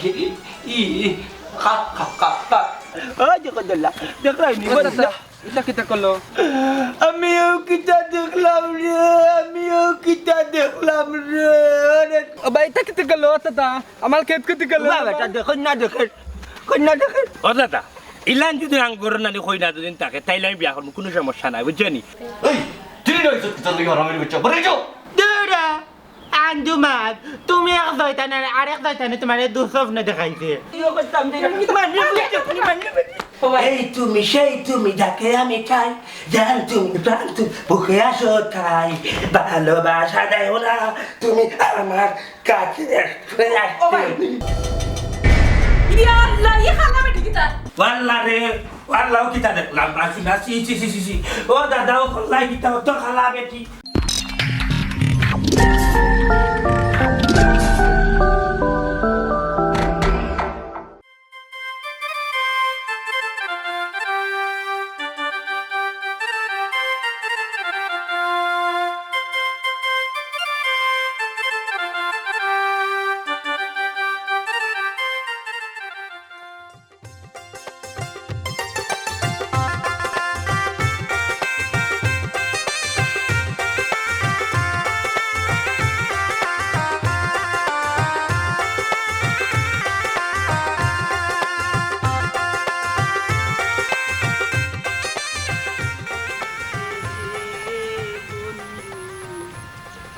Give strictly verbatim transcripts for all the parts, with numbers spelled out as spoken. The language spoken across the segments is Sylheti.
ই, ই, খা, খা, খা, খা। ওই দেখো দোলা, দেখরায়নি, ও দাদা, ইটা কিতা করলো? আমিও কিতা দেখলাম রে, আমিও কিতা দেখলাম রে। আরে ও ভাই, ইটা কিতা করলো, ও দাদা? আমার খেত কিতা করলো? বাবা, ইটা দেখো না, দেখো, কই না দেখো। ও দাদা, ইলান যদি আঙ্গুর নানি কই না দুদিন থাকে, তাইলে আমি বিয়া করবো, কোনো সমস্যা নাই, বুঝছো নি? এই, তুই নয় সত্যি তোর লগে হারামির বাচ্চা, বাড়ি যাও। দূরা, আন্দু মাত, তুমি এক জয়তানে, আরেক জয়তানে তোমারে দুঃস্বপ্ন দেখাইছে। এই তুমি, সেই তুমি, যাকে আমি চাই, জান তুমি, প্রাণ তুমি, বুকে আসো তাই, ভালোবাসা দেও না তুমি আমার কাছে। ও ভাই। ইয়া আল্লাহ, ই খালা বেটি কিতা? ওয়াল্লা রে, ওয়াল্লাও কিতা দেখলাম, আসু না, সি, সি, সি, সি, সি। ও দাদা, ও খালা কিতা, ও তো খালা বেটি।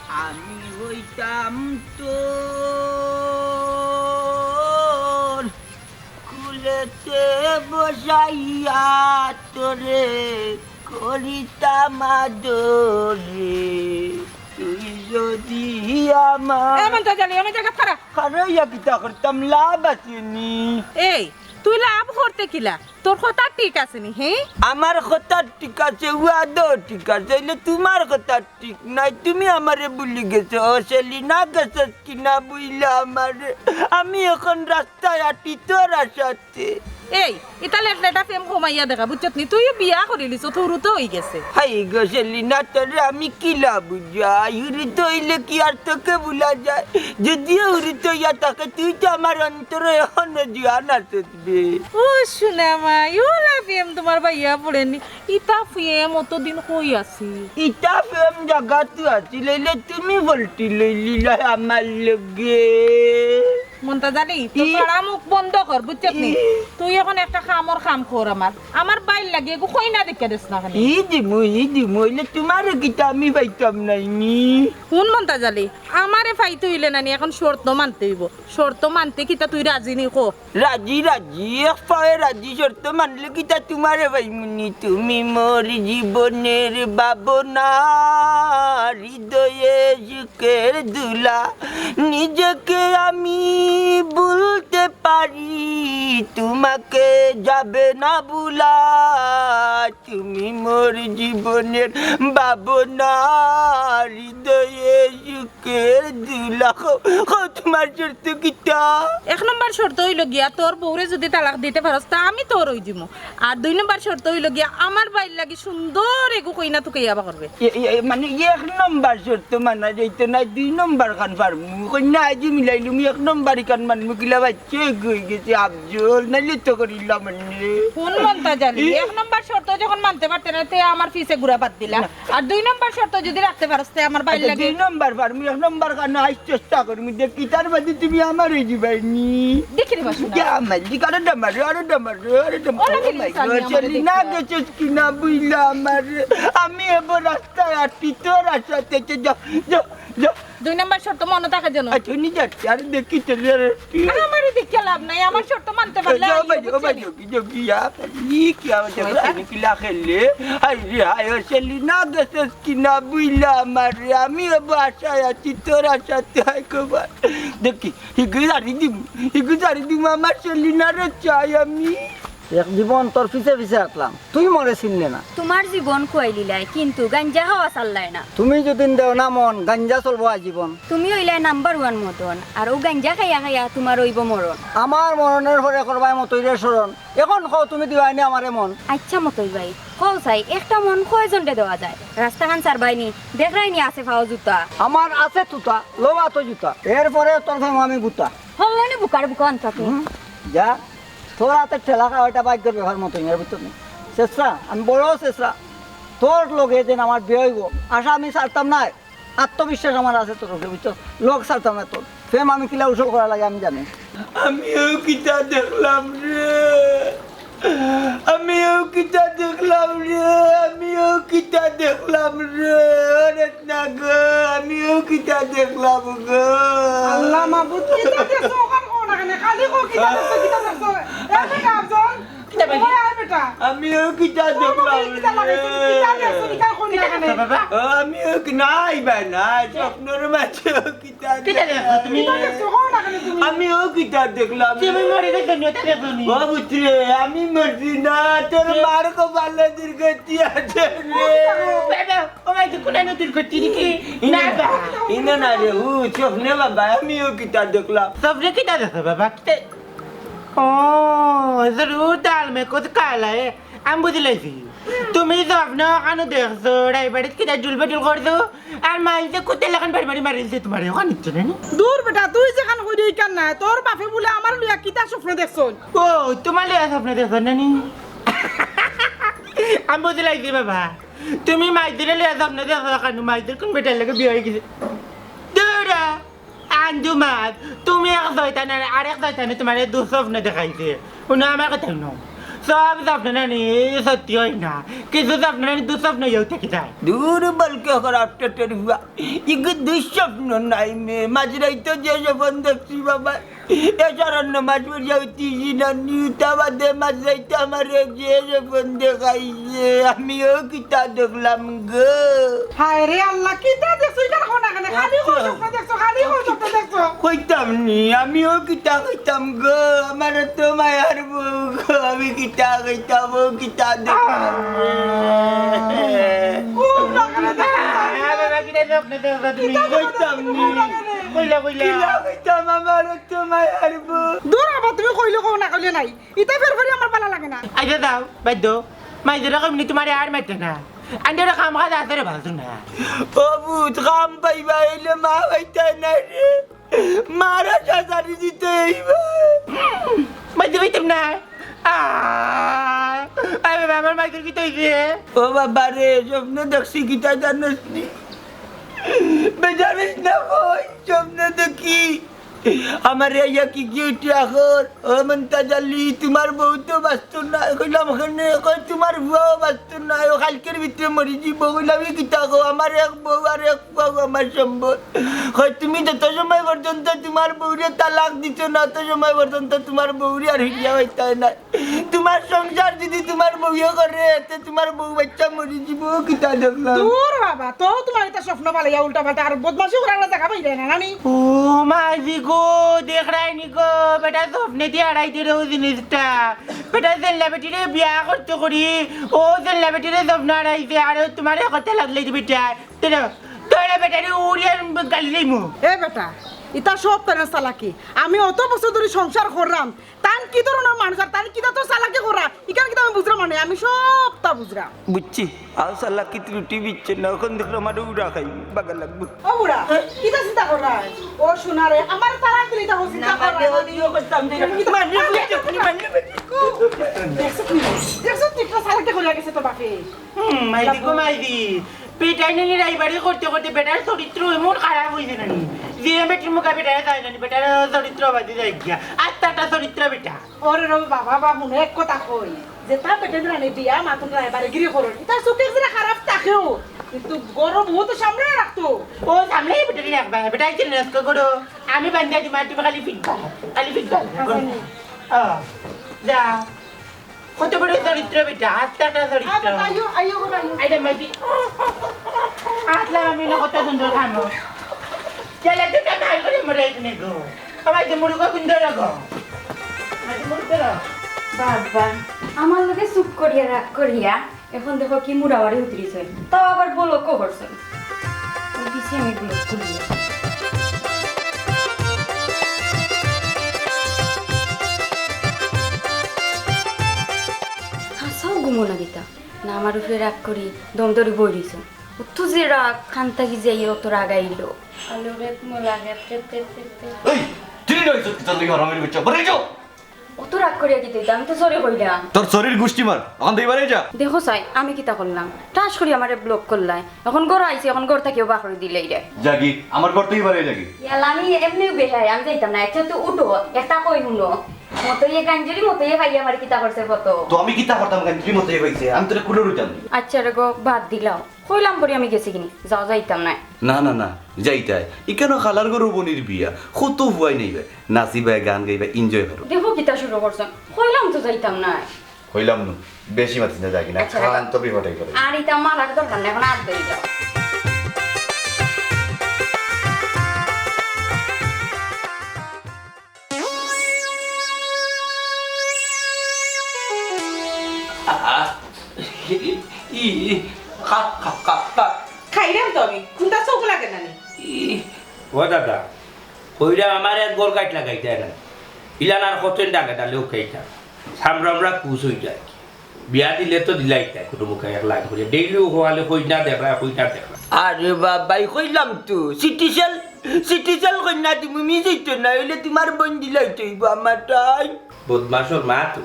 আমি হইতাম তোর কুলেতে বসাইয়া তোরে করিতাম আদরে, তুই যদি আমার এ মন্তাজ আলী, অন্য জায়গা খাড়া। খাড়াইয়া কিতা করতাম, লাভ আছে নি? এই, তুই লাভ করতে কিলা? তোর কথা ঠিক আছে নি, হে? আমার কথা ঠিক আছে, ওয়াদও ঠিক আছে, অইলে তোমার কথা ঠিক নাই, তুমি আমারে ভুলি গেছো। ও সেলিনা, গেছস কিনা বুইলা আমারে? আমি এখন রাস্তায় আটি তোর আশাতে। এই, ইতা লেট লেটা প্রেম কমাইয়া দেখা, বুঝছত নি? তুইও বিয়া করিলিছস, তোরও তো অইগেছে। হাই গো সেলিনা, তোরে আমি কিলা বুঝাই? হুরুত অইলে কি আর তোকে ভুলা যায়? যদিও হুরুত অইয়া থাকে, তুই তো আমার অন্তরে এখনো জিয়ান আছস বে। ও সোনা মা, ইওলা প্রেম তোমার বাইয়া পড়েনি। ইতা প্রেম অতদিন কই আছিল? ইতা প্রেম জাগাত আছিল, অইলে তুমি পল্টি লইলিলায় আমার লগে। মন্তাজ আলী, তোর ই- ফাড়া মুখ বন্ধ কর, বুঝছত নি? ই- তুই এখন একটা কামর কাম কর আমার। আমার বাইর লাগি এগু কইনা দেখিয়া দেস না খালি। ই দিমু, ই দিমু, অইলে তোমারে কিতা আমি পাইতাম নায় নি? হুন মন্তাজ আলী, আমারে পাইতে অইলে নানি এখন শর্ত মানতে অইবো। শর্ত মানতে কিতা তুই রাজি নি ক? রাজি, রাজি, এক পায়ে রাজি, শর্ত মানলে কিতা তোমারে পাইমু নি? তুমি মোর জীবনের ভাবনা, হৃদয়ে সুখের দুলা, নিজেকে আমি ভুলতে পারি, তোমাকে যাবে না ভুলা। তুমি মোর জীবনের ভাবনা, হৃদয়ে সুখের দুলা। কও, কও, তোমার শর্ত কিতা? এক নম্বর শর্ত অইলো গিয়া, তোর বউরে যদি তালাক দিতে পারস, তা আমি তোর অই দিমু। আর দুই নম্বর শর্ত অইলো গিয়া, আমার বাইর লাগি সুন্দর এগু কইনা তুকাইয়া বার করবে। এ, এ, এ, মানে, এক নম্বর শর্ত মানা যাইতো না, দুই নম্বর খান পারমু। কইনা আজি মিলাইলুম, এক নম্বর ইখান মানমু, কিলা বাইচ্চা এগু অইগেছে, আফজল, নাইলে তো করিলাম নে। হুন মন্তাজ আলী, ই- এক নম্বর শর্ত যখন মানতে পারতে না, তে আমার পিছে ঘুরা বাদ দিলা। না। আর দুই নম্বর শর্ত যদি রাখতে পারস, তে আমার বাইর আচ্ছা, লাগি। দুই নম্বর পারমু, এক নম্বর খান আইজ চেষ্টা করমু, দেখি তার বাদে তুমি আমার অই যিবায় নি। দেখি রে বাসু না। ইয়া মালিক, আরো ডামার, আরো ডামার, আরো ডামার। ওরা ও কি মাই গড, না, আমারে সেলিনা দেখিয়া। গেছস কিনা বুইলা আমারে? আমি এবার রাস্তায় আটি তোর আশাতে, যা, যা, যা। দুই নম্বর শর্ত মনো থাকে যেন। আচ্ছা, নি যাচ্ছি, আর দেখি তো রে। আমারে দেখিয়া লাভ নাই, আমার শর্ত মানতে পারলে যাও আইও, ভাই, ও বুঝছো ভাই, নি? যোগী, যোগী, ইয়া, ই কি আবার ওই যাবে? আমি কিলা খেললে? হায় রে, হায়, ও সেলিনা গেছস কিনা বুইলা আমারে? আমি এবার আশায় আছি, তোর আশাতে হায় খবর। দেখি, হিগু জারি দিমু, হিগু জারি দিমু, আমার সেলিনারে চাই আমি। এক জীবন তোর পিছে পিছে আটলাম, তুই মরে চিনলে না। তোমার জীবন খুয়াইলিলায়, কিন্তু গাঞ্জা খাওয়া ছাড়লায় না। তুমি যদি দেও না মন, গাঞ্জা চলবো আজীবন। তুমি অইলায় নাম্বার ওয়ান মদন, আর অউ গাঞ্জা খাইয়া খাইয়া তোমার অইবো মরণ। আমার মরণের পরে করবায় মতইরে স্মরণ, এখন কও তুমি দিবায়নি আমারে মন। আচ্ছা মতই ভাই, কও চাই, একটা মন কয়জনরে দেওয়া যায়? রাস্তাখান ছাড়বায়নি, দেখরায়নি আছে পাও জুতা। আমার আছে তুতা, লও আতো জুতা, এরপরে তোর ফামো আমি গুতা। হল্লানি বুকার বুকা আনতাতে। হুম, যা, তোর হাতে ঠেলা খাওয়া এটা ভাগ্যর ব্যাপার মতন, এর ভিতর নেই। চেষ্টা, আমি বড় চেষ্টা। তোর লগে যেন আমার বিয়া অইবো, আশা আমি ছাড়তাম না। আত্মবিশ্বাস আমার আছে তোর উপরে, বুঝছস? লগ ছাড়তাম না তোর। প্রেম আমি কিলা উসল করা লাগে আমি জানি। আমিও কিতা দেখলাম রে, আমিও কিতা দেখলাম রে, আমিও কিতা দেখলাম রে, ওরে না গো, আমিও কিতা দেখলাম গো। আল্লাহ মাবুদ, কিতা দেখছো? ওখান কও না কেনে? খালি কও কিতা দেখছো, কিতা দেখছো? এ বেটা, আফজল, কিতা বেটা? ওই আয় বেটা। আমিও কিতা দেখলাম কিতা রে। লাগাইছো? কিতা দেখছো? কিতা কই না কেনে? বাবা। ও, আমিও কি-, নাই বা নাই, স্বপ্নর মাঝে কিতা কিতা দেখছো তুমি? কিতা দেখছো? কও না কেনে তুমি? আমিও কিতা দেখলাম? তুমি মরে গেছো নি, ওটা দেখছো নি? ও পুত্রে, আমি মরছি না, তোর মার কপালে দুর্গতি আছে রে। বাবা, ও ভাই, তুই কোন নতুন করছিস নাকি? ইনে না, না, বা। ইনে না রে, ও স্বপ্নে বাবা, আমিও কিতা দেখলাম? স্বপ্নে কিতা দেখছো বাবা? কিতা? ও, জরুর ডাল মে কুছ কালা হে। আমি বুঝি লাইছি। তুমি স্বপ্ন ওখানো দেখছো, রাইবাড়িত কিতা জুলবে জুল করছো? আর মাইনষে কুত্তার লাখান বাড়ি বাড়ি মারিলছে তোমারে, ওখান নিচ্ছে না নি? দূর বেটা, তুই যেখান কইরে ইখান না, তোর বাপে বুলে আমার লইয়া কিতা স্বপ্ন দেখছইন? ও, তোমার লইয়া স্বপ্ন দেখছো না নি? আমি বুঝি লাইছি বাবা, তুমি মাইনষরে লইয়া স্বপ্ন দেখছো, ওখানো মাইনষর কোন বেটার লগে বিয়া অই গেছে। দূর হ। আঞ্জুমান, তুমি এক শয়তান আর আরেক শয়তানে তোমারে দুঃস্বপ্ন দেখাইছে। হুনো আমার কথা হুনো। সব স্বপ্ন নানি সত্যি অয় না। কিছু স্বপ্ন নানি দুঃস্বপ্ন অইয়াও থাকি যায়। দূর বলকে খারাপ টেটের বুয়া। ইগু দুঃস্বপ্ন নায় মে। মাঝরাইতো যে স্বপ্ন দেখছি বাবা। এ সারা নমাজ পড়িয়া উঠিছি নানি, উঠা বাদে মাঝরাইতো আমারে যে স্বপ্ন দেখাইছে। আমিও কিতা দেখলাম গো। হায় রে আল্লাহ, কিতা দেখছো? ইখান কও না কেনে? খালি কও স্বপ্ন দেখছো, খালি কও স্বপ্ন দেখছো। কইতাম নি, আমিও কিতা কইতাম গো, আমার তো মায়ার বউ গো, আমি কিতা কইতাম, ও কিতা দেখলাম। ও, না কেনে দেখছো? আরে বাবা, কিতা স্বপ্ন দেখছো তুমি? কিতা দেখছো? কইতাম নি। কইলা, কইলা। কিলা কইতাম, আমার তো মায়ার বউ। দূর বাবা, তুমি কইলে কও, না কইলে নাই। ইতা ফের ফেরি আমার ভালা লাগে না। আইচ্ছা যাও, বাদ দেও। মাইনষরে কইমু নি তোমারে আর মারতে না। আন্ডারে কাম কাজ আছে রে বাজু না। ও পুত, কাম পাইবা অইলে মা পাইতায় না রে। মারা সাজারি দিতে অইবা। মাইনষে পাইতাম না। আ, আরে বাবা, আমার মাইনষর কিতা অইছে? ও বাবা রে, স্বপ্ন দেখছি কিতা জানোস নি? বেজারিস না কই, স্বপ্ন দেখি। আমারে আইয়া কি কি উঠি আখর, ও মন্তাজ আলী, তোমার বউ তো বাঁচতো না। কইলাম, কেনে? কয়, তোমার বউ বাঁচতো না, ও কালকের ভিতরে মরি যাইবো। কইলাম, ই কিতা কও, আমার এক বউ আর এক বউ আমার সম্বল। কয়, তুমি যত সময় পর্যন্ত তোমার বউরে তালাক দিছো না, অত সময় পর্যন্ত তোমার বউরে আর ফিরিয়া পাইতায় না। তোমার সংসার যদি তোমার বউয়ে করে, তে তোমার বউ বাচ্চা মরি যাইবো, কিতা দেখলাম? দূর বাবা, তো তোমার ইতা স্বপ্ন বালাইয়া উল্টা পাল্টা আর বদমাশি করার জাগা পাইরায় না, নানি? ও মাইজি গো, দেখরায়নি গো, বেটা স্বপ্নে দি আড়াই দিলে ও জিনিসটা। বেটা জেল্লা বেটিরে বিয়া করতে করি, ও জেল্লা বেটিরে স্বপ্ন আড়াইছে, আর ও তোমারে কথা লাগলে দিবি বেটা। তোরা, তোরা বেটারে উড়িয়ে গালি দিমু। এ বেটা, ইতা সব তার চালাকি। আমি অত বছর ধরি সংসার কররাম, তান কি ধরনর মানুষ আর তান কিতা তো চালাকি করা, ইখান কিতা আমি বুঝরাম না, আমি সবতা বুঝরাম। বুঝছি, আর চালাকি ত্রুটি বিচ্ছিন্ন, অখন দেখলে আমার উড়া খাই, বাগা লাগবো। ও বুড়া, কিতা চিন্তা কররা? ও সোনা রে, আমার তালাক দিলে ইতা চিন্তা না, কররা মানে না নি? ওইও করতাম না। কিতা মানে, মানে, মানে, মানে। দেখছো নি? দেখছো নি? একটা চালাকি করিয়া গেছে তো বাপে। হুম, মাইদি গো মাইদি। বেটায় নানি রাইবাড়ি করতে করতে বেটার চরিত্র এমন খারাপ অইছে নানি। যে বেটির মুখে বেটায় যায় নানি, বেটার চরিত্র বাজি যায় গিয়া। আস্তা একটা চরিত্র বেটা। ওরে রে বাবা, বাবা, মনে এক কথা কই, যেতা বেটায় নানি বিয়া মাতুন রাইবাড়ি গিরি করইন, ইতার চউখ যেরা খারাপ থাকেউ, কিন্তু ঘরর বউ তো সামলাইয়া রাখতো। ও সামলাইয়া বেটারে রাখবা, বেটায় চিনে না আজকে করো। আমি বান্ধিয়া দিমু, তুমি খালি ফিটবা, খালি ফিটবা। আচ্ছা, নি। ও, যা। কত বড় চরিত্র বেটা, আস্তা একটা চরিত্র। আইও, আইও গো, আইও। আইরে মাইদি। আতলা আমি না কত সুন্দর খামো। চলে তো না, নাই করে মরে তুমি গো। আমার যে মুরগো কুন্দর গো। আমার যে মুরগো। বাবা, আমার লগে চুপ করিয়া রাগ করিয়া, এখন দেখো কি মুড়াওয়ারি উতরিছে। তাও আবার বলো কো করছে। ওই দিছি আমি ব্লক করিয়া। হাছাউ ঘুমো না দিতা। না আমার উপরে রাগ করি, দম ধরি বই রইছে। অত যে রাগ, কান থাকি যাইয়া অত রাগ আইলো। আলু রে মোলা রে, তে, তে, তে, তে। এই, দিন হইছে তোর লাগি হারামির বাচ্চা, বাড়ি যাও। অত রাগ করিয়া কিতা অইতো? আমি তো sorry কইলাম। তোর শরীর গুষ্টি মার, অখন দেই বাড়ি যা। দেখো চাই, আমি কিতা করলাম? ঠাস করি আমারে block করলায়। অখন ঘরো আইছি, অখন ঘর থাকিও বার করি দিলাইরে। যাগি, আমার ঘর থাকি বাড়ি যাগি। ইয়াল্লা, আমি এমনেউ বেহায়া, আমি যাইতাম না। আচ্ছা, তো উঠো, একটা কই হুনো। মতইয়ে গাঞ্জুরি, মতইয়ে ভাই আমার কিতা করছে কত? তো আমি কিতা করতাম, গাঞ্জুরি মতইয়ে পাইছে? আমি তোরে কুলো রইতাম। আচ্ছা রে গো, বাদ দিলাও। কইলাম করি আমি গেছি কিনি, যাও যাইতাম না। না, না, না, যাইতায়। ইখানো খালার ঘরো বইনর বিয়া, কত ফুয়াইন আইবা, নাচিবা, গান গাইবা, enjoy করো। দেখো কিতা শুরু করছইন, কইলাম তো যাইতাম না। কইলাম নু, বেশি মাতিস না, যাগি না, আচ্ছা, খান তো বিপদে করে। আর ইতা মারার দরকার নাই, অখন আর দেরি যাও। আহা, ই, খা, খা, খা, খা। খাইরাম তো আমি, কুনটা চউখ লাগে না নি? ই, ও দাদা, কইরাম আমার এক গড় গাইট লাগাইতায় না। ইলান আর কতদিন ডালে ডালেও খাইতাম। সামরা আমরা কুচ অই যায়। বিয়া দিলে তো দিলাইতায় কুনু মুখে এক লাইন করি। Daily ও হওয়ালে কইনা দেখরা, কইনা দেখরা। আরে বাবা, ই কইলাম তো, সিটিসেল, সিটিসেল কইনা দিমু, মিস অইতো না, অইলে তুমার বইন দিলাইতে অইবো আমার তাই। বদমাশর মা তো।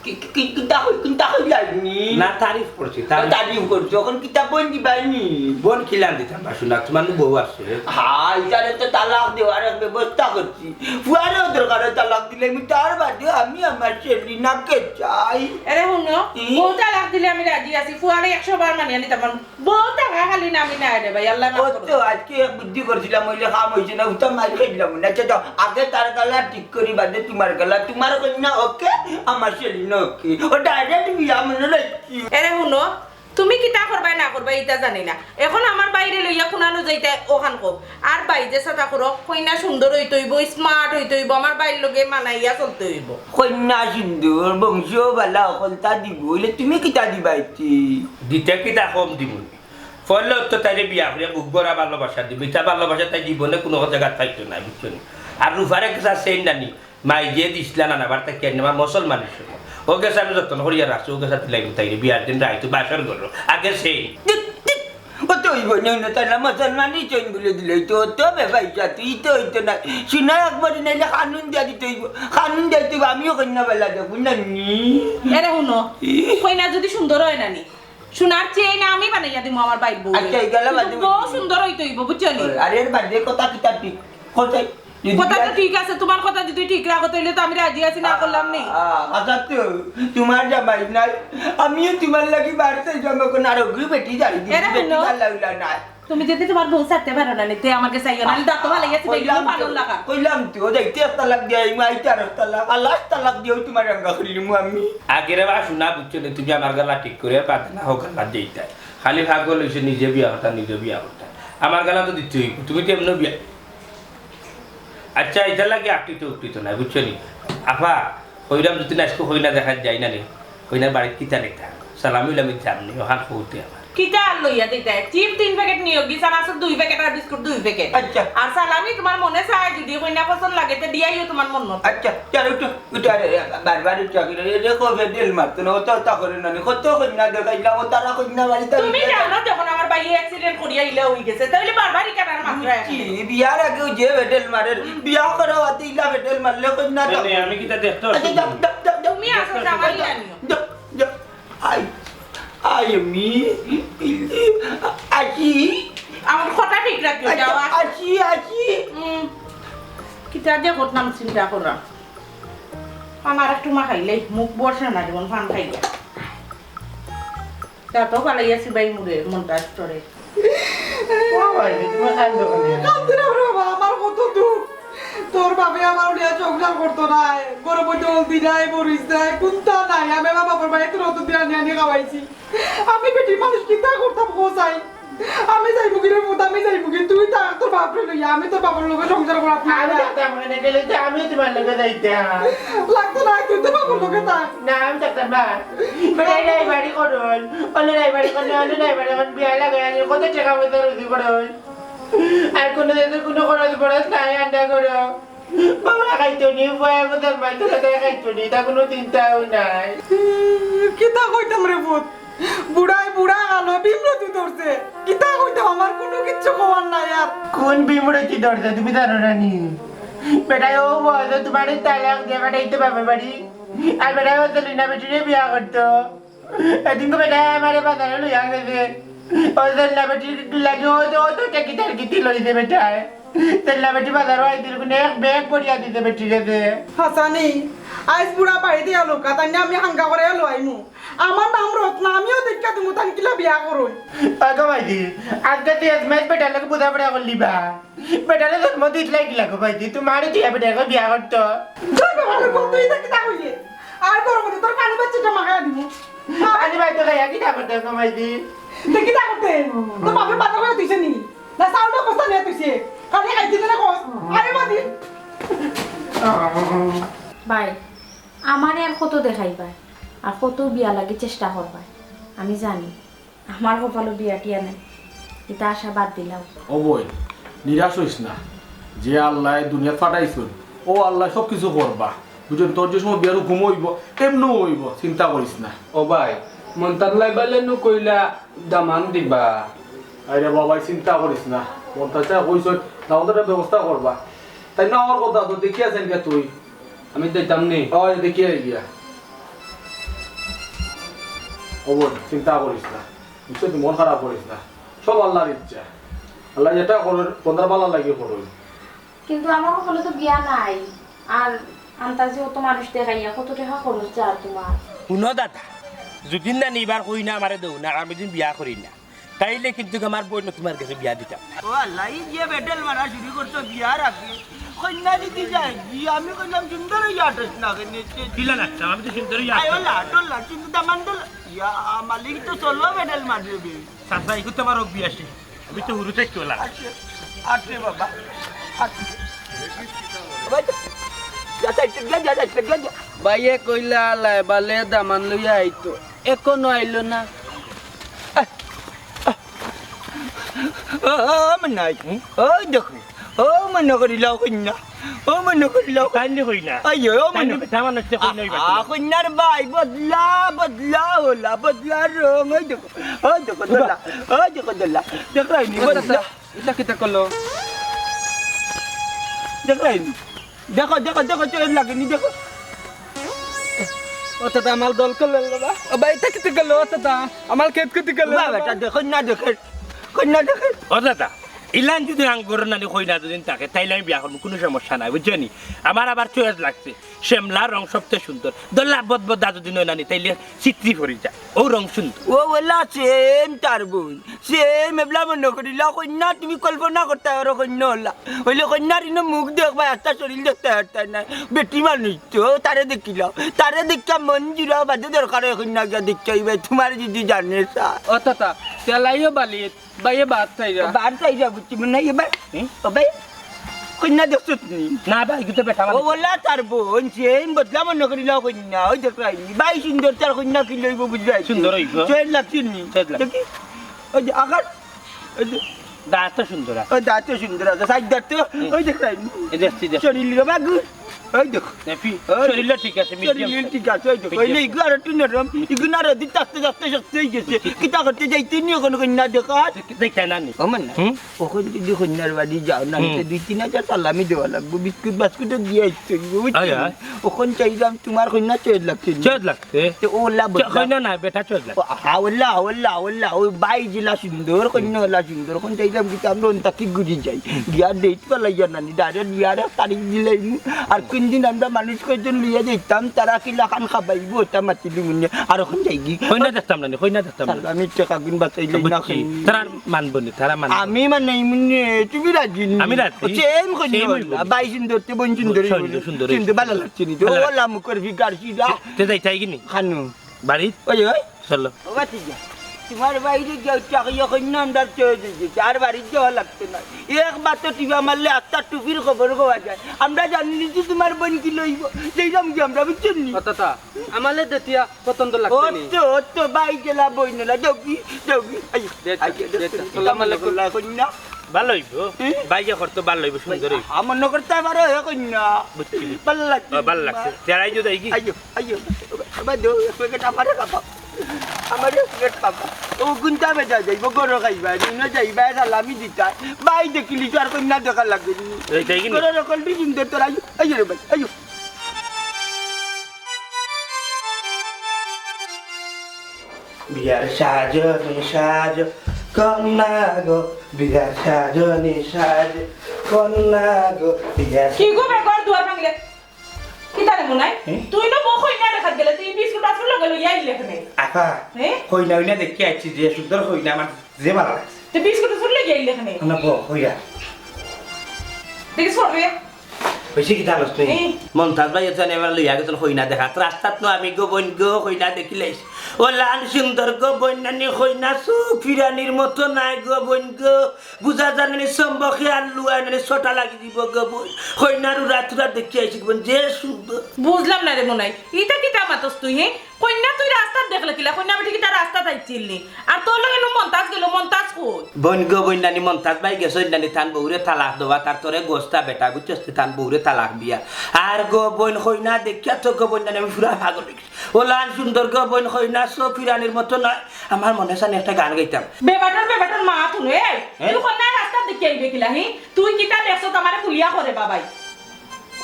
কি, কি, কি, কিতা কই-, কিতা কইলায় নি? না, তারিফ করছি, ও, তারিফ। তারিফ করছি, অখন কিতা বইন দিবায় নি? বইন কিলান দিতাম, বাসু না, তুমার নু বউ আছে। হ্যাঁ, ইতারে তো তালাক দেওয়ার এক ব্যবস্থা করছি। ফুয়ারেও দরকার অয় তালাক দিলে, আমি তার বাদে আমি আমার ছেলে নাকে চাই। এরে হুনো, ই? বউ তালাক দিলে আমি রাজি আছি, ফুয়ারে একশো বার মানিয়া নিতাম পারমু। বউ থাকা খালি নামি না রে ভাই, আল্লায় মাফ করো। তো আজকে এক বুদ্ধি করছিলাম, অইলে কাম অইছে না, উতা মাইর খাইলাম না। আচ্ছা, যাও, আগে তার গালা ঠিক করি, বাদে তুমার গালা, তুমার কইনা ওকে, আমার সেলিনা ওকে। ও direct বিয়া মনো রাখি। এরে হুনো, তুমি কিতা করবায় না করবায় ইতা জানি না। অখন আমার ভাইরে লইয়া কুনানো যাইতায় অখান কও। আর ভাই যে সাদা করো, কইনা সুন্দর অইতে অইবো, smart অইতে অইবো, আমার ভাইর লগে মানাইয়া চলতে অইবো। কইনা সুন্দর, বংশ বালা, অকলতা দিবো, অইলে তুমি কিতা দিবায় তি? দিতে কিতা কম দিমু? পয়লা তো তাইরে বিয়া করিয়া বুক ভরা ভালোবাসা দিমু। ইতা ভালোবাসা তাই জীবনে কুনু জাগাত পাইতো নায়, বুঝছো নি? আর রুফারে গেছা চেইন নানি, মাই যে দিছলা নানা বাড়ি থাকি আনিয়া, আমার মুসলমান হিসেবে। ও গেছা আমি যতন করিয়া রাখছি, ও গেছা দিলাইমু তাইরে বিয়ার দিন রাইতো বাসর ঘরো। আগে চেইন। ও তো অইবো না, না, তাইলে মুসলমানি চেইন বুলে দিলে তো, তো বেবাইছা, তুই তো অইতো না। শুনা একবারে নাইলে কানুন দিয়া দিতে অইবো, কানুন দিয়া দিতে অইবো, আমিও কইনা বালা দেখমু না নি। এরে হুনো, ই? কইনা যদি সুন্দর অয় না নি, সোনার চেইন আমি বানাইয়া দিমু আমার ভাইর বউরে। আচ্ছা, ই গেল কিন্তু বাদে বউ সুন্দর অইতে অইবো, বুঝছো নি? আর এর বাদে কথা কিতা ঠিক? কথা যদি কথা তো বিয়া- ঠিক আছে, তুমার কথা যদি ঠিক রাখো, তাইলে তো আমি রাজি আছি, না করলাম নি। আ, আ, আচ্ছা তো, তুমার জামাই নাই, আমিও তুমার লাগি বাড়িতে যাবো, কোন আর অগ্রি বেটি যাই, এরে বেটি হুনো। ভালা অইলা নাই। তুমি যদি তুমার বউ ছাড়তে পারো না নি, তে আমার গেছে আইও না, আমি দাঁত ভালাই আছি, কইলাম দেখলাম তো, পালন লাগা। কইলাম তো, ও যাইতে এক তালাক দিয়া, এই মাইতে আর এক তালাক, আর last তালাক দিয়া, ওই তুমার রাঙ্গা করিলিমু আমি। আগে রে বা, শুনা, বুঝছো নি, তুমি আমার গালা ঠিক করি আর বাদ না হোক, গালা দিতা। খালি পাগল অইছে, নিজে বিয়া করতা, নিজে বিয়া করতা। আমার গালা তো দিতে অইবো, তুমি তো এমনে বিয়া। আচ্ছা, ইতার লাগি আকৃত উকৃত নাই, বুঝছো নি? আফা, কইরাম যদি না আজকে কইনা দেখাত যাই না নি, কইনার বাড়িত কিতা নিতা? সালামি উলামি যাম নি, অখান কউতে আমার। কিতা আর লইয়া দিতায়? চিপ তিন প্যাকেট নিও, গি চানাচুর দুই প্যাকেট আর বিস্কুট দুই প্যাকেট। আচ্ছা। আর সালামি তুমার মনে চায় যদি কইনা পছন্দ লাগে, তে দিয়াইও তুমার মন মতো। আচ্ছা, চল উঠো। উঠা রে, বারবার উঠা করে, রে, রে, কবে ডেল মারতো না, অত, অত করে না, কত কইনা দেখাইলাম, ও তারা কইনা বাড়িতে তুমি জানো যখন আমার ভাইয়ে accident করিয়া ইলা অই গেছে, তাইলে বারবার ই কাটার মাত্রা বুঝছি, বিয়ার আগেও যে বেডেল মারের, বিয়া করা হতে ইলা বেডেল মারলে কইনা না, তো। না, আমি কিতা দেখতে আচ্ছা, পারছি যাও, না। যাও, যাও, যাও। তুমি আসো, জামাই আনিও। যাও, যাও। আই, আই, আমি, আসি। আমার কথা ঠিক রাখিও, আচ্ছা, যাও, আসো। আসি, আসি। হুম, কিতা যে করতাম চিন্তা করা। পান আর একটু মাখাইলে মুখ বর্ষা না যেমন পান খাইয়া। তা তো ভালাই আছি ভাই মুরে, মনটা স্তরে। ও ভাই, তুমি কান্দো কেনে? কান্দি না রে বাবা, আমার কত দুখ। তোর বাপে আমার নিয়া সংসার করতো নায়, ঘরো বইতে হলদি নাই, মরিচ নাই, কুন্তা নাই। আমি আমার বাপর বাড়িত নতুন দিন আনি আনি খাওয়াইছি। আমি বেটি মানুষ কিতা করতাম গো চাই? আমি যাইমুগি রে পুত, আমি যাইমুগি। তুই থাক তোর বাপরে লইয়া, আমি তোর বাপর লগে সংসার করাত না। আমি থাকতাম না, গেলে তো আমিও তোমার লগে যাইতাম। লাগতো না, তুই তোর বাপর লগে থাক। না, আমি থাকতাম না। বেটায় রায়বাড়ি করইন, অনে রায়বাড়ি করইন, অনে রায়বাড়ি করইন, বিয়া লাগাই আনি কত টেকা পয়সা রুজি করইন। আর কোনো দিন কোনো খরচ বরচ নাই, আন্ডা করো। বাবা খাইতো নি, বয়া কোথার মাই তোরা তাই খাইতো নি, তা কোনো চিন্তাও নাই। কিতা কইতাম রে পুত? বুড়ায় বুড়া কালো বিমরতি ধরছে। কিতা কইতাম, আমার কুনু কিচ্ছু কওয়ার নাই আর। কোন বিমরতি ধরছে তুমি জানো না নি? বেটায় ও বয়সে তুমারে তালাক দিয়া পাঠাইতো বাপর বাড়ি। আর বেটায় ও জলিনা বেটিরে বিয়া করতো। এদিনকে বেটায় আমারে বাজারো লইয়া গেছে। ও জলিনা বেটির লাগি ও তো, ও তো টেকি টার্কিতি লইছে বেটায়। জলিনা বেটি বাজারো আইছিল, কুনে এক ব্যাগ ভরিয়া দিছে বেটিরে। হাছানি, আইজ বুড়া বাড়িত আইয়া লোকা, তাইন আমি হাঙ্গা করি লইমু। আমার নাম রত্না, আমিও দেখিয়া দিমু তাইন কিলা বিয়া করইন। ওগো মাইজি, আজকে তুই এজমেজ বেটার লগে বুঝাপড়া করলি বা? বেটারে জন্ম দিছলায় কিলা গো মাইজি? তুমারে দিয়া বেটায় বিয়া করতো। ধুর বাবা, তোর বন্ধু ইতা কিতা কইলে? আর তোর মধ্যে তোর কানে বাচ্চাটা মাখাইয়া দিমু। আরে ভাই, তো খাইয়া কিতা করতে গো মাইজি? তুই কিতা করতে? তোর বাপে বাজার করি দিছে নি? না চাউলর বস্তা নিয়া দিছে? খালি খাইতে দিলে কস। আরে মাইজি। ভাই, আমারে আর কত দেখাইবায়? আর কত বিয়া লাগি চেষ্টা করবায়? আমি জানি। আমার কপালো বিয়া টিয়া নাই, ইতা আশা বাদ দিলাও। ও বইন, নিরাশ অইস না। যে আল্লায় দুনিয়াত পাঠাইছইন, অউ আল্লায় সব কিছু করবা। বুঝছস নি? তোর যে সময় বিয়ার হুকুম অইবো, এমনেউ অইবো, চিন্তা করিস না। ও ভাই, মন্তাজ লাইবালে নু কইলা দামান দিবা। আরে বাবা, চিন্তা করিস না। মন্তাজ সাবে কইছইন, দামান্দর একটা ব্যবস্থা করবা। তাইন না অওয়ার কথা তো, দেখিয়া যাইন গিয়া তুই। আমি যাইতাম নি। অয়, দেখিয়া আইগিয়া। ও বইন, চিন্তা করিস না। বুঝছস নি? মন খারাপ করিস না। সব আল্লার ইচ্ছা। আল্লায় যেটা করইন, বন্দার ভালার লাগি করইন। কিন্তু আমার কপালো তো বিয়া নাই। আর আন্তাজি অত মানুষ দেখাইয়া কত টেকা খরচ যার তুমার? হুনো দাদা, যুদি না নিবার কই না আমারে দেও না, আমি দিন বিয়া করি না। তাইলে কিন্তু আমার বইন তুমার গেছে বিয়া দিতাম। ও আল্লাহ, ই যে বেটেল মারা শুরু করছো বিয়ার আগে। কইন্যা যদি যায়, জি, আমি কইলাম সুন্দর অইয়া আটস না, কেনে? কিলা লাগছে? আমি তো সুন্দর অইয়া আই, আটস। ওলা, টোলা, কিন্তু দামান দোলা। ইয়া, মালিক তো চলো বেটেল মারবে। চাচা, ইগু তো আমার অভ্যাস। আমি তো হুরু থাকি ওলা। আটরে, আটরে বাবা, আটরে। ভাই, যা, যা, যা, যা, যা, যা। ভাইয়ে কইলা, লাইবালে দামান লইয়া আইতো। এখনো আইলো না। ও, ও, মনাই। হুম? ও, দেখো। ও, মনে করিলাও কইন্যা। ও, মনে করিলাও। তাইন দি কইন্যা। আইয়ো, ও, তাইন মনে দি বেটা মানুষ যে কইন্যা অইবা আ, তুমি। কইন্যার ভাই, বদলা, বদলা, ওলা, বদলা রং। ওই দেখো, ওই দেখো, দোলা, ওই দেখো, দোলা। দেখরায়নি, বদলা। ইটা কিতা করলো? দেখরায়নি? দেখো, দেখো, দেখো, চোখ লাগেনি, দেখো। ও দাদা, আমার দল করলো বাবা। ও ভাই, ইটা কিতা করলো? ও দাদা, আমার খেত ক্ষতি করলো বাবা। বেটা, দেখো না, দেখো। কইন্যা দেখো। ও দাদা, ইলান যদি আঙ্গুর নানি কইন্যা যদি থাকে, তাইলে আমি বিয়া করমু, কুনু সমস্যা নাই, বুঝছো নি? আমার আবার চয়েস লাগছে, শ্যামলা রং সবচেয়ে সুন্দর। দোলা বদবদা যদি নয় নানি, তাইলে চিত্রি পরি যায়, অউ রং সুন্দর। ও ওলা সেম তার বইন, সেম এবলা মনে করিলা কইন্যা, তুমি কল্পনা করতায় পারো কইন্যা ওলা। অইলে কইন্যার ইনো মুখ দেখবায়, একটা শরীর দেখতায় পারতায় নায়। বেটি মানুষ তো, তারে দেখিলাও, তারে দেখিয়া মন জুড়াও বাদে দরকার অয় কইন্যা গিয়া দেখিয়া আইবায়, তুমারে যদি জানে চা। ও দাদা, তেলাইও বালিত, ভাইয়ে বাদ চাইরা। বাদ চাইরা বুঝছি, মনে হয় এবার। হুম? ও ভাই, কইন্যা দেখছো তুমি? না ভাই, কিন্তু বেটা ও মানুষ। ওলা তার বইন, সেম বদলা মনে করিলাও কইন্যা, ওই দেখরায়নি। ভাই সুন্দর, তার কইন্যা কিলা অইবো বুঝরায়? সুন্দর অইবো। চয়েস লাগছে নি? চয়েস লাগছে। দেখি, ওই যে আকার, ওই যে দাঁত তো সুন্দর আছে। ওই দাঁত তো সুন্দর আছে, সাইড দাঁত তো, হুম। ওই দেখরায়নি। এই দেখছি, দেখছি। শরীর রে বাগু। ওই দেখো। দেখি, ওই শরীরটা ঠিক আছে, মিডিয়াম শরীর ঠিক আছে, ওই দেখো। ওই মিডিয়াম। নে, ইগু আর একটু নরম, ইগু না রে, দিতে আস্তে আস্তে শক্ত অই গেছে। কিতা করতে যাইতে নি অখন কইন্যা দেখা? দেখতে না নি। ও মনাই, হুম? অখন যদি কইন্যার বাড়ি যাও না, হুম। তে দুই তিন হাজার সালামি দেওয়া লাগবো, বিস্কুট বাস্কুটও দিয়া আইতে অইবো, বুঝছো? আয়, আয়। অখন চাইলাম তুমার কইন্যা চয়েস লাগছে নি? চয়েস লাগছে। তে ওলা বদলা। কইন্যা না, বেটা চয়েস লাগছে। ও, হা, ওলা, ওলা, ওলা, ওই ভাই যেলা সুন্দর, কইন্যা ওলা সুন্দর, অখন চাইলাম কিতা আমরা অন্তাকি ঘুরি যাই। গিয়া date ফালাইয়া নানি, direct বিয়ার এক তারিখ দিলাইমু। আর কুন দিন আমরা মানুষ কয়জন লইয়া যাইতাম, তারা কিলাখান খাবাইবো, ওটা মাতিলিমুনে। আর অখন যাইগি। কইন্যা দেখতাম না নি, কইন্যা দেখতাম না। সালামি টেকাগুন বাঁচাইলে না বুঝছি। খাইনি। তারা মানবো নি, তারা মানবো। আমি মানাইমুনে, তুমি রাজি নি? আমি রাজি। Same কইন্যা ওলা, ভাই সুন্দর, তে বইন সুন্দর, সুন্দর, সুন্দর। সুন্দর, ভালা লাগছে নি? ভালা লাগছে। ওলা মুখর figure সিধা। তে যাইতায় গি নি? খানু। বাড়িত? ওই, ওই। চলো। ও বাতিজা, তুমার বাইরে গিয়া উঠা কইয়া কইন্যা আমরা চয়েস অই গেছে, আর বাড়িত যাওয়া লাগতো না। একবার তো টিপা মারলে আস্তা টুপির খবর পাওয়া যায়। আমরা জানি নি যে তুমার বইন কিলা অইবো, যাইরাম গি আমরা, বুঝছো নি? ও দাদা, আমালে দেখিয়া পছন্দ লাগছে নি। অত, অত, ভাই যেলা বইন ওলা, যাওগি, যাওগি, আইও, দে, আইও, দে, দে, দে, সালাম আলাইকুম। কইন্যা। ভালা অইবো। হুম? ভাইয়ে করতো ভালা অইবো, সুন্দর অইবো। আমার নগর তো আবার হে কইন্যা। বুঝছি, বুঝছি। ভালা লাগছে। ও, ভালা লাগছে। তেরাই যদি যাইগি। আইও, আইও। বাবা, দেও, এক প্যাকেট আমারে খাবা। আমার এক প্লেট পাবা। ও কুনটা বেজা যাইব, গরো খাইবা, দিনও যাইবা, সালামি দিতা। ভাই দেখিলি তো আর কইন্যা দেখা লাগে নি। এই, তাই কি নি? গরো রকলটি সুন্দর তোর, আইও, আইও রে ভাই, আইও। বিয়ার সাজনি সাজ কন্যা গো, বিয়ার সাজনি সাজ কন্যা গো, বিয়ার কি গো বে, ঘর দুয়ার ভাঙলে? কিতা রে মনাই? হুম? তুই না বউ কইন্যা দেখাত গেলে, তুই বিস্কুট আছর লগে লইয়া আইলে কেনে? আপা, হে? কইন্যা অইনা দেখি আইছি যে সুন্দর কইন্যা আমার যে ভালা লাগছে। তুই বিস্কুট আছর লইয়া আইলে কেনে? না বউ, কইরা। দেখিস পড়বে। বেশি কিতা আনস তুই? এই। মন্তাজ ভাইয়ে তো এবার লইয়া গেছইন কইন্যা দেখাত। রাস্তাত নু আমি গো বইন গো কইন্যা দেখিলাইছি। ওলান সুন্দর গো বইন নানি কইন্যা চউখ ফিরানির মতো নায় গো বইন গো। বুঝা যায় নানি চম্বকে আর লুয়ায় নানি ছটা লাগি দিব গো বইন। কইন্যার উড়া তুরা দেখি আইছি গো বইন, যে সুন্দর। বুঝলাম না রে মনাই, ইটা কিতা মাতস তুই, হে? কইন্যা তুই রাস্তাত দেখলে কিলা? কইন্যা বেটি কিতা রাস্তাত আইছিল নি? আর তোর লগে নু মন্তাজ গেল, মন্তাজ কই? বইন গো বইন নানি, মন্তাজ ভাই গেছইন নানি তান বউরে তালাক দেওয়াত, আর তোরে গস্তা বেটা, বুঝছস নি, তান বউরে তালাক দিয়া। আর গো বইন কইন্যা দেখিয়া তো গো বইন নানি আমি পুরা পাগল অই গেছি। ওলান সুন্দর গো বইন কইন্যা চউখ ফিরানির মতো নায়। আমার মনে চায় একটা গান গাইতাম। বেবাটর বেবাটর মা তুই, এই, হ্যাঁ? তুই কইন্যা রাস্তাত দেখিয়া আইবে কিলা, হি? তুই কিতা দেখছস আমারে খুলিয়া ক রে বাবাই?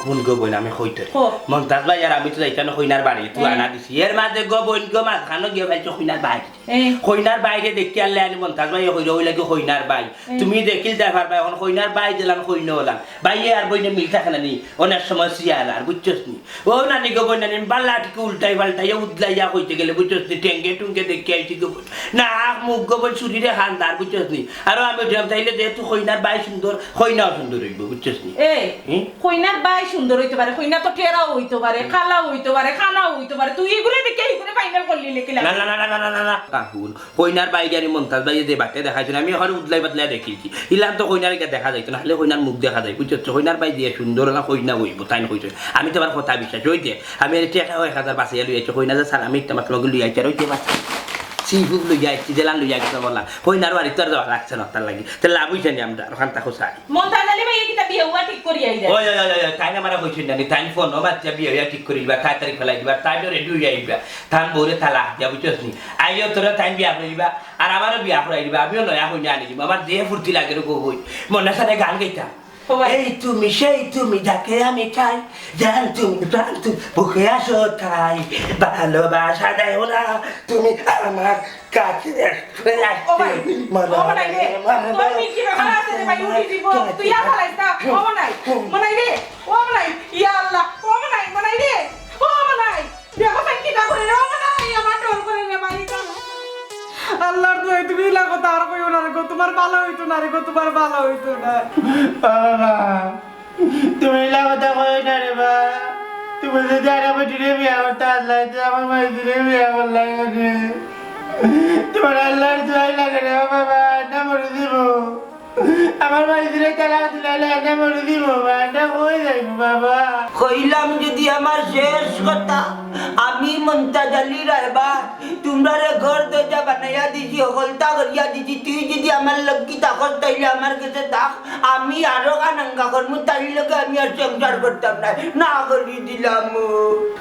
হুন গো বইন, আমি কই তোরে। ক। মন্তাজ ভাই আর আমি তো যাইতাম না কইন্যার বাড়ি, তুই হুম। আনা দিছি। এর মাঝে গো বইন গো মাঝখানো গিয়া পাইছি কইন্যার বাড়ি। হুম। কইন্যার বাইরে দেখি আনলে আনি মন্তাজ ভাই কইরা, ওই লাগি কইন্যার বাই। হুম। তুমি দেখিল দেখার বাই, এখন কইন্যার বাই দিলাম কইন্যা ওলাম। বাইয়ে আর বইনে মিল থাকে না নি, অনেক সময় সিয়ার আর বুঝছস নি। ও নানি গো বইন নানি, বালা ঠিক উল্টাই পাল্টাইয়া উদলাইয়া কইতে গেলে বুঝছস নি, টেঙ্গে টুঙ্গে দেখি আইছি গো বইন। নাক মুখ গো বইন চুরিরে খান্দার বুঝছস নি। আরো আমি উঠলাম, তাইলে যেহেতু কইন্যার বাই সুন্দর, কইন্যাও সুন্দর অইব, বুঝছস নি? এই, হুম? কইন্যার বাই সুন্দর অইতে পারে, কইন্যা তো টেরাও অইতে পারে, কালাও অইতে পারে, কানাও অইতে পারে। তুই ইগুরে দেখি ইগুরে ফাইনাল করলি লেখিলা। না, না, না। তা হুন, কইন্যার বাই জানি মন্তাজ ভাইয়ে যে বাটে দেখাইছইন, আমি এখন উদলাই পাতলাই দেখিছি। ইলান তো কইন্যার ইটা দেখা যাইতো না, খালি কইন্যার মুখ দেখা যায়, বুঝছস? কইন্যার বাই যে সুন্দর না কইন্যা অইব, তাইন কইছইন। আমি তো আবার কথা বিশ্বাস অইতে, আমি আর টেকা এক হাজার বাঁচাইয়া লই আইছি, কইন্যা যে সালামি ইটা মাত্র লগে লই আইছি, আর অইতে বাঁচা। সিফুক লইয়া আইছি, জেলান লইয়া আইছি, বললাম, কইন্যার বাড়ি তো আর যাওয়া লাগছে না, তার লাগি। তে লাভ অইছে নি আমরা, ওখান থাকো চাই। মন্তাজ আলী ভাই, কিতা বিয়া উয়া ঠিক করি আইরা? ওই, ওই, ওই, ওই, ওই, তাইন আমারে কইছইন না নি, তাইন ফোন, ও বাচ্চা বিয়া উয়া ঠিক করি দিবা, তাড়াতাড়ি ফেলাই দিবা, তাইন ready অইয়া আইবা, তান বউরে তালাক দিয়া, বুঝছস নি? আইও তোরা তাইন বিয়া করি দিবা, আর আমারও বিয়া করাই দিবা, আমিও নয়া কইন্যা আনি দিমু, আমার যে ফুর্তি লাগে রে গো বইন, মনে চায় গান গাইতাম। ও ভাই। এই তুমি, সেই তুমি, যাকে আমি চাই, জান তুমি, প্রাণ তুমি, বুকে আসো তাই, ভালোবাসা দেও না তুমি আমার কাছে। ও ভাই, ও ভাই রে, তোর মিষ্টি ব্যাপার আছে রে ভাই, উঠি দিব, তুই আর ফালাইস না। ও মনাই, মনাই রে, ও মনাই, ইয়া আল্লাহ, ও মনাই, মনাই রে, ও মনাই, দেখো ভাই কিতা করে রে, ও মনাই, আমার ডর করে রে ভাই। আল্লাহর দোহাই, তুমি ইলা কথা আর কইও না রে গো, তোমার ভালা অইতো না রে গো, তোমার ভালা অইতো না। বাবা, তুমি ইলা কথা কইও না রে বা। তুমি যদি আর আমার দিনে বিয়া করতে আসলাই, তো আমার মায়ের দিনে বিয়া করলাই রে। তোমার আল্লাহর দোহাই লাগে রে বাবা, না মরে দিব। আমার মায়ের দিনে তালাক দিলাইলে না মরে দিব, বা, না হয়ে যাইব বাবা। কইলাম যদি আমার শেষ কথা, আমি মন্তাজ আলী রায়বার, তোমরারে ঘর দরজা বানাইয়া দিছি, হকলতা করিয়া দিছি, তুই যদি আমার লগে থাকস, তাইলে আমার গেছে থাক, আমি আরো কানাঙ্গা করমু, তাইর লগে আমি আর সংসার করতাম না, না করি দিলাম।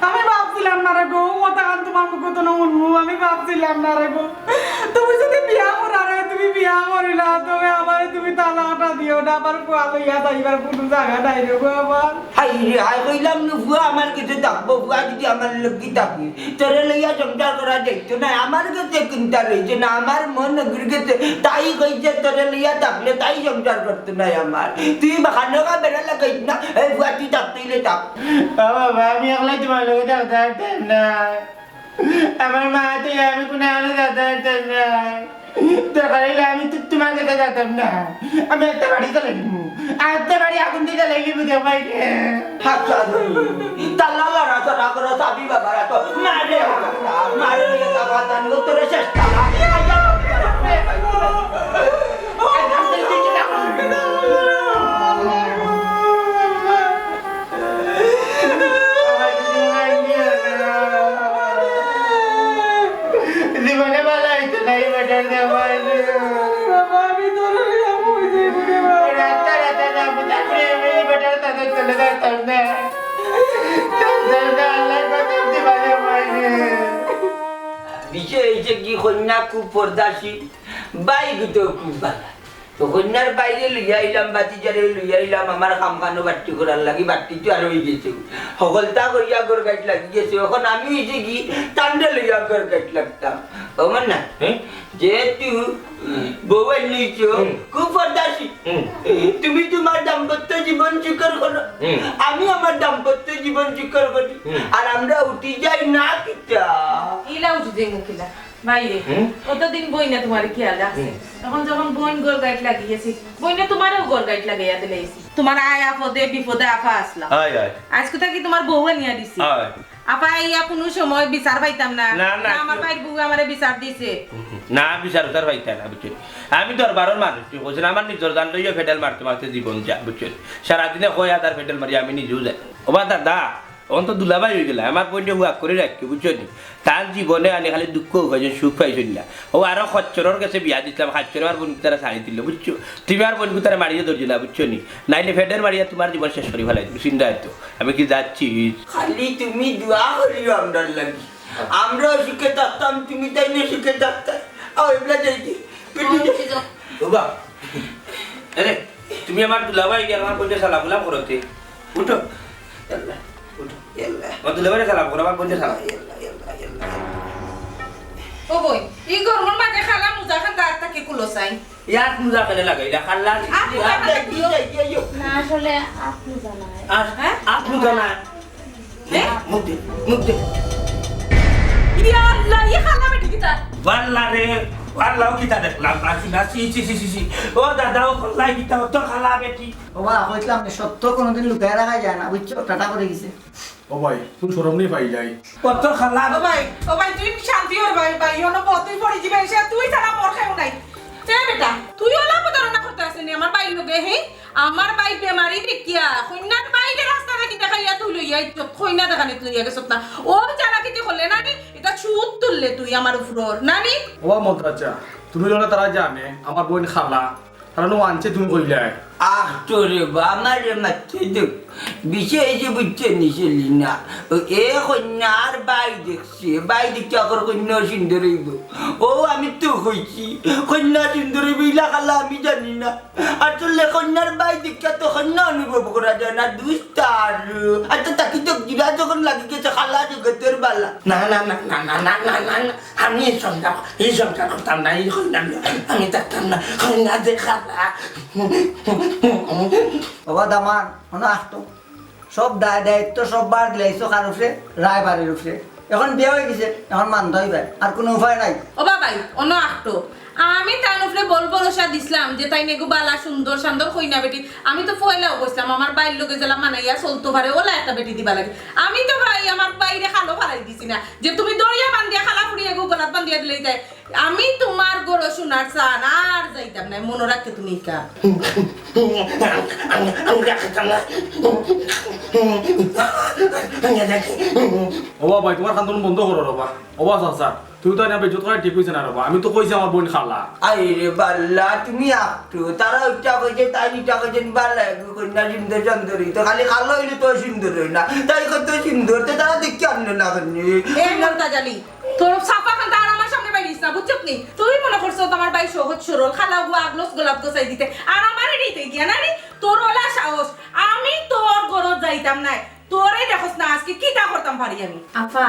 আমি ভাবছিলাম না রে গো, ও কথা কান তোমার মুখে তো না শুনবো, আমি ভাবছিলাম না রে গো। তুমি যদি বিয়া করার হয়, তুমি বিয়া করিলা, তবে আমারে তুমি তালাকটা দিও না, আমার ফুয়া লইয়া যাইবার কোনো জাগা নাই রে গো আমার। হায় রে হায়, কইলাম নু ফুয়া আমার গেছে থাকবো, ফুয়া যদি আমার লগে থাকে, তোরে লইয়া সংসার করা যাইতো না, আমার গেছে কুন্তা রইছে না, আমার মন নগর গেছে, তাই কইছে তোরে লইয়া থাকলে তাই সংসার করতো না আমার। তুই বাখানোকা বেড়া লাগাইস না, এই ফুয়া তুই থাকতেইলে থাক। ও বাবা, আমি একলাই তোমার লগে থাকতে পারতাম না। আমার মা তো আমি কোনো আলো যাতায়াত না। দরকার হইলে আমি তো তোমার কাছে যাতাম না। আমি একটা বাড়ি জ্বালাই দিব। আর একটা বাড়ি আগুন দিয়ে জ্বালাই দিব, দেখ ভাই রে। হাত চালু। তালা লড়াচড়া করো, চাবি বাবার হাতো। মারে, মারে, তোরে শেষ তালা। জীবনে ভালো হইতো না এই বেটার জামাই। বাবা, আমি তোরে লইয়া কই যাইব রে বাবা? রাস্তা রাস্তা যাবো, তারপরে এই বেটার সাথে চলে যাইতাম না। চলতাম না, আল্লাহর কসম দিবা রে ভাই রে। বিশে এই যে কি কইন্যা খুব পর্দাশীল, বাইগু তো খুব ভালা। তো কইন্যার বাইরে লইয়া আইলাম, ভাতিজারে লইয়া আইলাম, আমার কামখানো বাট্টি করার লাগি, বাট্টি তো আর অইগেছে। হকলতা করিয়া ঘর গাইত লাগি গেছে, অখন আমি অইছে কি তানরে লইয়া ঘর গাইত লাগতাম। ও মান্না, হুম? যেহেতু বউ আনিছো, হুম। খুব পর্দাশীল। হুম। তুমি তোমার দাম্পত্য জীবন সুখর করো, হুম। আমি আমার দাম্পত্য জীবন সুখর করি। হুম। আর আমরা উঠি যাই না কিতা? ইলা উঠি যাই মুখিলা। ভাইরে, হুম? অতদিন বইনে তোমার খেয়াল রাখছে। হুম। এখন যখন বইন ঘর গাইত লাগি গেছি, বইনে তোমারও ঘর গাইত লাগাইয়া দিলাইছি। তোমার আয় আপদে বিপদে আফা আছলা। আয়, আয়। আইজকু থাকি তোমার বউ আনিয়া দিছি। আয়। আফা, ইয়া কুনু সময় বিচার পাইতাম না। না, না, না, আমার কেউ ভাইর বউ আমারে বিচার দিছে। না, বিচার উচার পাইতা না, বুঝছো? আমি দরবারর মানুষ, তুই কইছ না, আমার নিজর জান লইয়া ফেডাল মারতে মারতে জীবন যা, বুঝছো? সারাদিনে কয় হাজার ফেডাল মারি, আমি নিজেও যাই। ওবা দাদা, অখন তো দুলাভাই অইগেলা, আমার বইনরে হুয়াক করি রাখিও, বুঝছো নি? তার জীবনে আনি খালি দুঃখ পাইছইন, সুখ পাইছইন না। ও আরো খচ্চরর গেছে বিয়া দিছলাম, খচ্চরে আমার বইনগুতারে ছাড়ি দিল, বুঝছো? তুমি আর বইনগুতারে মারিয়া ধরছো না, বুঝছো নি? নাইলে ফেডের মারিয়া তোমার জীবন শেষ করি ফালাই দিবো, চিন্তা তো। আমি কি যাচ্ছি? খালি তুমি দোয়া করিও আমরার লাগি। আমরা সুখে থাকতাম, তুমি তাইন সুখে থাকতায়। আও, এবলা যাই কি? পিটি দে। বাবা, আরে, তুমি আমার দুলাভাই কি আমার বইনরে সালাম গুলাম করতে? উঠো। ইয়াল্লা, উঠো। ইয়াল্লা। আমার দুলাভাইরে সালাম করো, আমার বইনরে সালাম। ইয়াল্লা, ইয়াল্লা, ইয়াল্লা, ইয়াল্লা। ও বইন, ই গরমর মাঝে খালা মুজা খান তার তাকে কুলো চাই। ইয়াত মুজা কেনে লাগাইলা? খালা আত মুজা কেনে লাগাইলা? না, আসলে আত মুজা নাই। আত, হ্যাঁ? আত মুজা নাই। হ্যাঁ? মুখ দে, মুখ দে। ইয়া আল্লাহ, ই খালা বেটি কিতা? ওয়াল্লা রে, ওয়াল্লাও কিতা দেখলাম? আসি না, সি, সি, সি, সি, সি। ও দাদা, ও খল্লাই কিতা, ও তো খালা বেটি। ও বা, কইছিলাম না, সত্য কোনোদিন লুকায় রাখা যায় না, বুঝছো? টাটা পড়ে গেছে। ও ভাই, তুই শরম নেই পাই যাই। ও তো খালা। ও ভাই, ও ভাই, তুই শান্তি অর ভাই, ভাই, অনো বড় তুই পড়ি যাবে, সে তুই ছাড়া মোর কেউ নাই। এ বেটা, তুই ওলা প্রতারণা করতে আসলি আমার ভাইর লগে, হে? আমার ভাই বেমারি দেখিয়া, কইন্যার ভাইরে রাস্তা থাকি দেখাইয়া তুই লইয়া আইছত, কইন্যা দেখানিত লইয়া গেছত না। ও যারা কিতে করলে না নি, এটা সুদ তুললে তুই আমার উপর, না নি? ও মন্ত্রাচা, তুমি লড়া তারা জানে, আমার বইন খালা, তারা নো আনছে তুমি কইলাই। আহ, তোরে বা, আমারে মারতে দেখ। বিষয় এই যে বুঝছে নি সেলিনা, ও এ কইন্যার ভাই দেখছে, ভাই দেখছে আকর কইন্যা সুন্দর অইবো। ও আমি তো কইছি, কইন্যা সুন্দর অইবো, ইলা খালা আমি জানি না। আসলে কইন্যার ভাই দেখিয়া তো কইন্যা অনুভব করা যায় না, দুস্তার। আচ্ছা, তাকি তো গিরা যখন লাগি গেছে খালা জগতের বালা। না, না, না, না, না, না, না, না, না। আমি এই সংসার, এই সংসার করতাম না, এই কইন্যা নিয়া আমি থাকতাম না, কইন্যা যে খালা। বাবা দামান, মনে আসতো। সব দায় দায়িত্ব সব বার দিলাইছো কার উপরে? রায়বাড়ির উপরে। এখন বিয়া হয়ে গেছে, এখন মানতে হইবে, আর কোনো উপায় নাই। ও বাবাই, অনো আখটো, আমি তান উপরে বল ভরসা দিছলাম যে তাইন এগু বালা সুন্দর সান্দর কইনা বেটি। আমি তো পয়লাও কইছলাম আমার ভাইর লগে যেলা মানাইয়া চলতো পারে, ওলা একটা বেটি দিবা লাগে। আমি তো ভাই আমার ভাইরে খালো ফালাই দিছি না যে তুমি দড়িয়া বান্ধিয়া খালা ফুড়ি এগু গলাত বান্ধিয়া দিলেই তাই। আমি তোমার ঘরো সোনার চান আর যাইতাম না, মনো রাখে তুমি ইকা। আমি, আমি রাখতাম না। ও বাবা, তোমার কান্দন বন্ধ করো রে বাবা। ও বাবা, চাচা, তুমি তো এনে বেইজ্জত করা ঠিক হইছে না রে বাবা। আমি তো কইছি আমার বইন খালা। আরে বাল্লা, তুমি আখটো, তারা ওইটা কইছে, তাই ইটা কইছে, বাল্লা, এগু কইনা সুন্দর সুন্দরী। তো খালি খালা হইলে তো সুন্দর হয় না, তাই কত সুন্দর, তো তারা দেখি আনলো না কেনে? এ মন্তাজ আলী, তোর সাফা খান তার আমার সামনে বাইরিস না, বুঝছত নি? তুই মনে করছো তোমার ভাই সহজ সরল, খালা গু আগলস গোলাপ গোছাই দিতে, আর আমারে নিতে গিয়া না রে, তোর ওলা সাহস, আমি তোর ঘরো যাইতাম নায়, তোরে দেখছ না আজকে কিতা করতাম পারি আমি। আফা,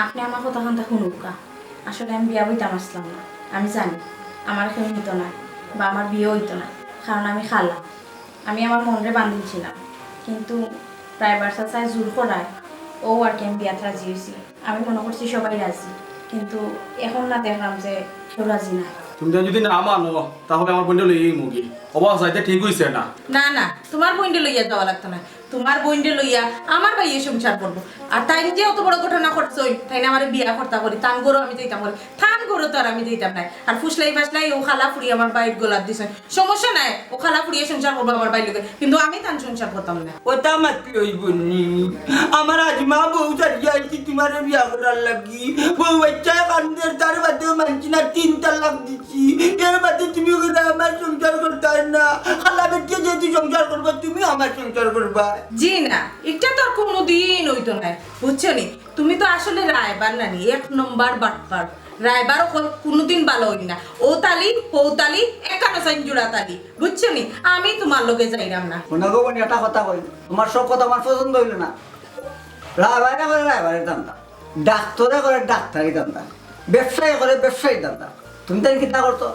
আপনি আমার কথা খান্তা শুনুক্কা, আসলে আমি বিয়া বইতাম আসলাম না, আমি জানি আমার কেউ নিত না বা আমার বিয়ে হইতো না, কারণ আমি খালা। আমি আমার মনরে বান্ধিলছিলাম, কিন্তু রায়বার চাচায় জোর করায় ও আর কি আমি বিয়াত রাজি হইছি। আমি মনে করছি সবাই রাজি, কিন্তু এখন না দেখলাম যে কেউ রাজি না। তুমি তাই যদি না মানো, তাহলে আমার বইনটা লইয়াই মুগি। ও বাবা, যাইতে ঠিক হইছে না। না, না, তোমার বইনটা লইয়া যাওয়া লাগতো না। তোমার বইনটা লইয়া আমার ভাইয়ে সংসার করবো। আর তাই যে অত বড় ঘটনা করছইন, তাই না আমারে বিয়া করতা করি, তান ঘরো আমি যাইতাম করি, তান ঘরো তো আর আমি যাইতাম না। আর ফুসলাই ফাসলাই ও খালা ফুড়ি আমার ভাইর গলাত দিছইন। সমস্যা নাই, ও খালা ফুড়িয়ে সংসার করবো আমার ভাইর লগে, কিন্তু আমি তান সংসার করতাম না। ওটা মাতি হইব নি। আমার আজমা বউ ছাড়িয়া আইছি তোমার বিয়া করার লাগি। বউ বাচ্চায় কান্দের, তার বাদেও মানছি না, তিন তালাক দিছি। এর বাদে তুমি কইরা আমার সংসার করতায় না। খালা বেটিয়ে যেহেতু সংসার করবা, তুমি আমার সংসার করবা। জি না, এটা তো আর কোনোদিন হইতো না, বুঝছো নি? তুমি তো আসলে রায়বার নানি, এক নম্বর বাটপার। রায়বার অকল কুনুদিন ভালা অইন না। অউ তালি, হউ তালি, একখানো চাইন জুড়া তালি। বুঝছো নি? আমি তুমার লগে যাইরাম না। হুনো গো বইন, একটা কথা কই, তুমার সব কথা আমার পছন্দ অইলো না। রায়বারে করে রায়বারের ধান্দা, ডাক্তারে করে ডাক্তারি ধান্দা, ব্যবসায়ী করে ব্যবসায়ীর ধান্দা। তুমি তাইন কিতা করছো?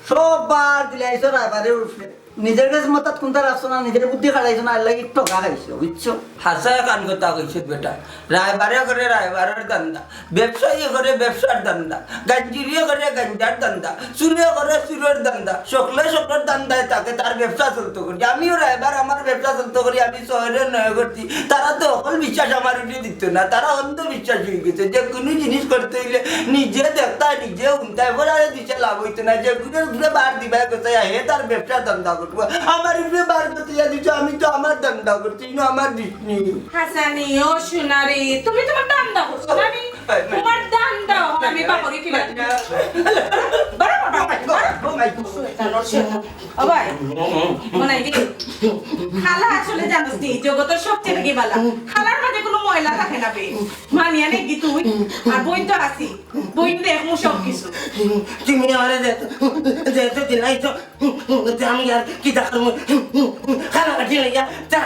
সব বার দিলাইছো রায়বারের উপরে। নিজের গেছ মাথাত কুন্তা রাখছো না, নিজের বুদ্ধি খাটাইছো না, এর লাগি ঠগা খাইছো, বুঝছো? হাছা কান কথা কইছো বেটা। রায়বারে করে রায়বারের ধান্দা, ব্যবসায়ী করে ব্যবসার ধান্দা, গাঞ্জিরিয়ে করে গাঞ্জার ধান্দা, চুরে করে চুরর ধান্দা, সকলে সকলর ধান্দায় থাকে, তার ব্যবসা চলতো করি। আমিও রায়বার আমার ব্যবসা চলতো করি, আমি শহরে নয় করছি। তারা তো অকল বিশ্বাস আমার উপরে দিত না, তারা অন্ধবিশ্বাস অই গেছে। যে কুনু জিনিস করতে অইলে নিজে দেখতায়, নিজে হুনতায়, পরে আর দিশা লাভ অইতো না। যে গুণের উপরে বার দিবায় কোথায়, হে তার ব্যবসা ধান্দা করবো। আমার উপরে বার করতে যা দিছো, আমি তো আমার ধান্দা করছি, কিন্তু আমার দিস নি। হাছানি, ও সোনারি, তুমি তুমার ধান্দা করছো না নি? তুমার ধান্দা অখন আমি বাপরে কি বাদ দিই? বারো, বারো, বারো। ও ভাই, মনাই দি। খালা আসলে জানোস নি, জগতর সবচেয়ে কি বালা। খালার মাঝে কুনু ময়লা থাকে না বে। মানিয়া নে কি তুই? আর বইন তো আছি। বইন দেখমু সব কিছু। তুমি আমারে যেহেতু, যেহেতু দিলাইছো, তে আমি আর কিতা করমু? খালা কাটি লইয়া, তা